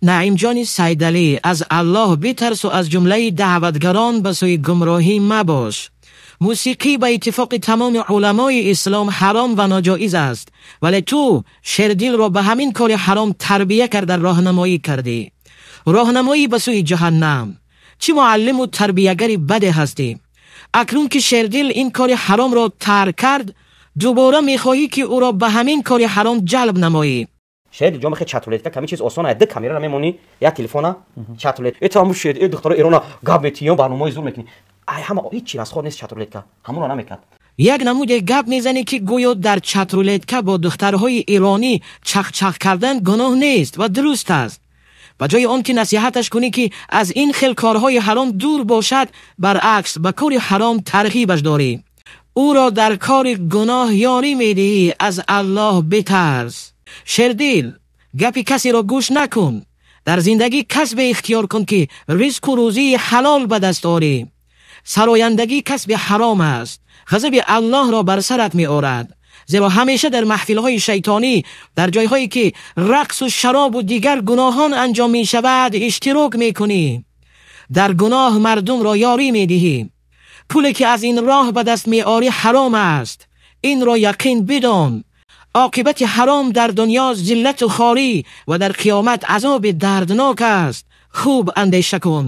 Наимҷони Сайдалӣ, аз Аллоҳ битарс ва аз ҷумлаи даъватгарон ба сӯи гумроҳӣ мабош. Мусиқӣ ба иттифоқи тамоми уламои ислом ҳаром ва ноҷоиз аст, вале ту Шердилро ба ҳамин кори ҳаром тарбия карда роҳнамоӣ кардӣ. Роҳнамоӣ ба сӯи ҷаҳаннам. Чӣ муаллиму тарбиягари баде ҳастӣ. Акнун ки Шердил ин кори ҳаромро тарк кард, дубора мехоҳӣ ки ӯро ба ҳамин кори ҳаром ҷалб намоӣ. Шердил ҷон, мехе чатрулетка ками чиз осон аст. Ду камерара мемонӣ, як телефона, чатрулет. Э, ту ҳамун шер, э, духтаро Эрона гап метиён, барномаҳои зур мекунӣ. Ай ҳама ҳеҷ чи аз худ нест, чатрулетка. Ҳамонро намекард. Як намуде гап мезанӣ, ки гӯё дар чатрулетка бо духтарҳои иронӣ чахчах кардан гуноҳ нест ва дуруст аст. Ба ҷои он ки насиҳаташ кунӣ, ки аз ин хел корҳои ҳаром дур бошад, баръакс ба кори ҳаром тарғибаш дорӣ. Ӯро дар кори гуноҳ ёрӣ медиҳӣ. Аз Аллоҳ битарс. Шердил, гапи касеро гӯш накун. Дар зиндагӣ касбе ихтиёр кун, ки ризқу рӯзии ҳалол ба даст орӣ. Сарояндагӣ касби ҳаром аст. Ғазаби Аллоҳро бар сарат меорад. Зеро ҳамеша дар маҳфилҳои шайтонӣ, дар ҷойҳое ки рақсу шаробу дигар гуноҳон анҷом мешавад, иштирок мекунӣ. Дар гуноҳ мардумро ёрӣ медиҳӣ. Пуле ки аз ин роҳ ба даст меорӣ, ҳаром аст. Инро яқин бидон. Оқибати ҳаром дар дунё зиллату хорӣ ва дар қиёмат азоби дарднок аст. Хуб андеша кун.